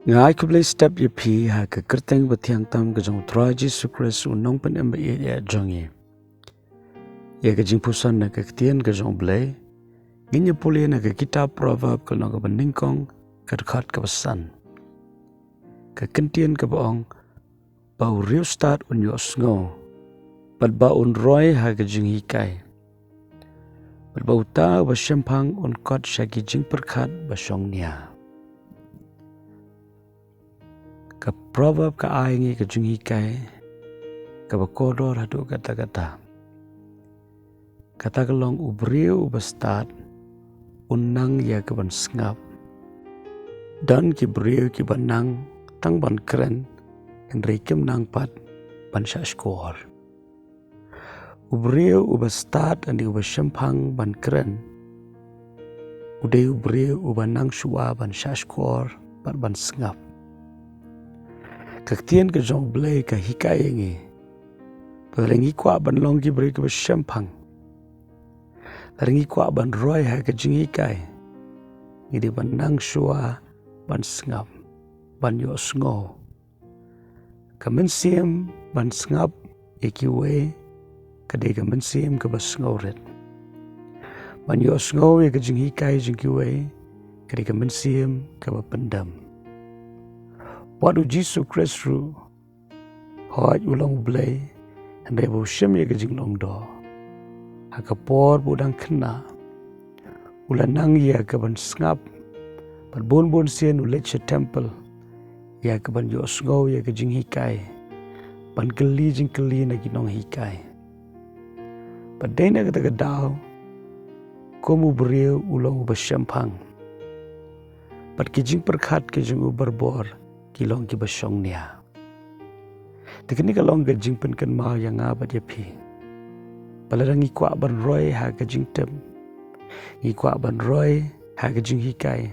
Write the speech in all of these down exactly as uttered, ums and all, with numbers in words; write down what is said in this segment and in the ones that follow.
Nga ai khublei step ïa phi ha ka kyrteng bathiang tam ka jong U Trai Jisu Khrist, U Nongpynim ba ïeit jong ngi. Ïa ka jingpuson na ka ktien ka jong U Blei ngin ïa pule na ka kitab Proverb ka lynnong kaba nyngkong, ka dkhot kaba san. Ka kyntien kaba ong, ba u riewstad un ïohsngew, bad ba un roi ha ka jinghikai, bad ba uta uba shemphang un kot sha ki jingpyrkhat ba shongnia. Ka Proverb ka ai ngi ka jinghikai kaba kordor haduh katta katta. Kata ka long, u briew uba stad un nang ïa ka ban sngap. Don ki briew kiba nang tang ban kren, hynrei kim nang pat ban shah shkor. U briew uba stad lane uba shemphang ban kren, u dei u briew uba nang shuwa ban shah shkor bad ban sngap. Ka ktien ka jong U Blei ka hikai ïa ngi, lada ngi kwah ban long ki briew kiba shemphang, lada ngi kwah ban roi ha ka jinghikai, ngi dei ban nang shuwa ban sngap, ban ïohsngew. Ka mynsiem ban sngap ïa kiwei ka dei ka mynsiem kaba sngewrit. Ban ïohsngew ïa ka jinghikai jong kiwei ka dei ka mynsiem kaba pyndem. Wat U Jisu Khrist ruh, hooid u long U Blei, hynrei ba u shim ïa ka jinglong doh. Ha ka por ba u dang khynnah, u la nang ïa ka ban sngap, bad bun bun sien u leit sha temple ïa ka ban ïohsngew ïa ka jinghikai, ban kylli jingkylli na ki nonghikai. Bad dei na kata ka daw, kum u briew u long uba shemphang, bad ki jingpyrkhat ki jong u barabor ki long kiba shongnia. Te kane ka long ka jingpynkynmaw ïa nga bad ïa phi, ba lada ngi kwah ban roi ha ka jingtip, ngi kwah ban roi ha ka jinghikai,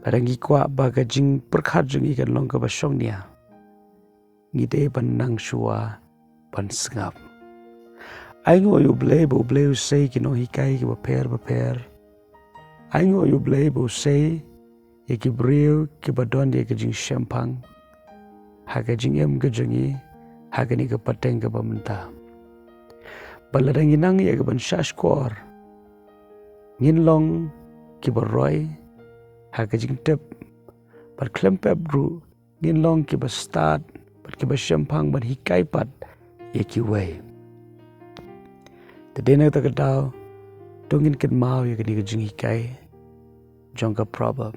lada ngi kwah ba ka jingpyrkhat jong ngi kan long kaba shongnia, ngi dei ban nang shuwa ban sngap. Ainguh ïa U Blei ba U Blei u sei ki nonghikai kiba pher bapher. Ainguh ïa U Blei ba u sei ïa ki briew kiba don ïa ka jingshemphang ha ka jingim ka jong ngi ha kane ka pateng kaba mynta. Ba lada ngi nang ïa ka ban shah shkor, ngin long kiba roi ha ka jingtip, bad khlem pep ruh ngin long kiba stad bad kiba shemphang ban hikai pat ïa kiwei. Te dei na kata ka daw, to ngin kynmaw ïa kane ka jinghikai jong ka Proverb,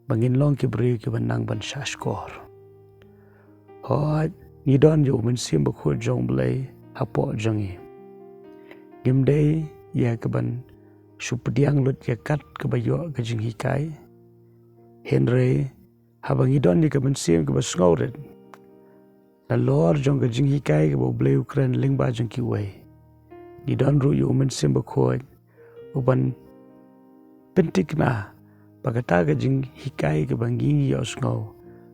ba ngin long ki briew kiba nang ban shah shkor. Hooid, ngi don ïa U Mynsiem Bakhuid jong U Blei hapoh jong ngi. Ngim dei ïa ka ban shu pdiang lut ïa kat kaba ïoh ka jinghikai. Hynrei haba ngi don ïa ka mynsiem kaba sngewrit, nalor jong ka jinghikai kaba U Blei u kren lyngba jong kiwei, ngi don ruh ïa U Mynsiem Bakhuid u ban pynthikna ba kata ka jinghikai kaba ngi ïohsngew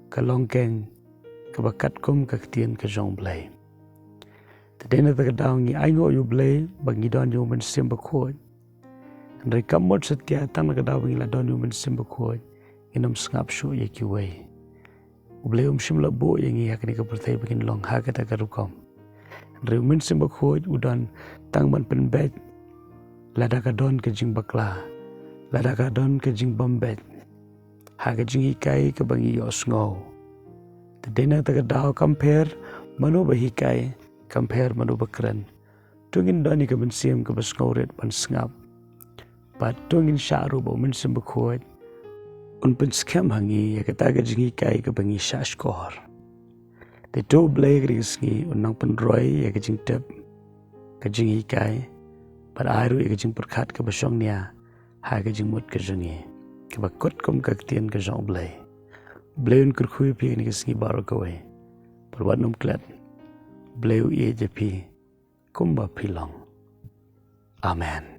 ka long keiñ kaba katkum ka ktien ka jong U Blei. Te dei na kata ka daw ngi ainguh ïa U Blei ba ngi don ïa U Mynsiem Bakhuid. Hynrei kam mut satia tang na ka daw ba ngi la don ïa U Mynsiem Bakhuid ngin ym sngap shuh ïa kiwei. U Blei um shym la buh ïa ngi ha kane ka pyrthei ba ngin long ha kata ka rukom. Hynrei U Mynsiem Bakhuid u don tang ban pynbeit lada ka don ka jingbakla, lada ka don ka jingbym beit ha ka jinghikai kaba ngi ïohsngew. Te dei na kata ka daw kam pher mano ba hikai, kam pher mano ba kren, to ngin don ïa ka mynsiem kaba sngewrit ban sngap. Bad to ngin shah ruh ba U Mynsiem Bakhuid un pynskhem ha ngi ïa kata ka jinghikai kaba ngi shah shkor. Te to U Blei ha kane ka sngi un nang pynroi ïa ka jingtip, ka jinghikai, bad ai ruh ïa ka jingpyrkhat kaba shongnia ha ka jingmut ka jong ngi kaba kut kum ka ktien ka jong U Blei. U Blei un kyrkhu ïa phi ha kane ka sngi baroh kawei. Bad wat nym klet. U Blei u ïeit ïa phi kumba phi long. Amen.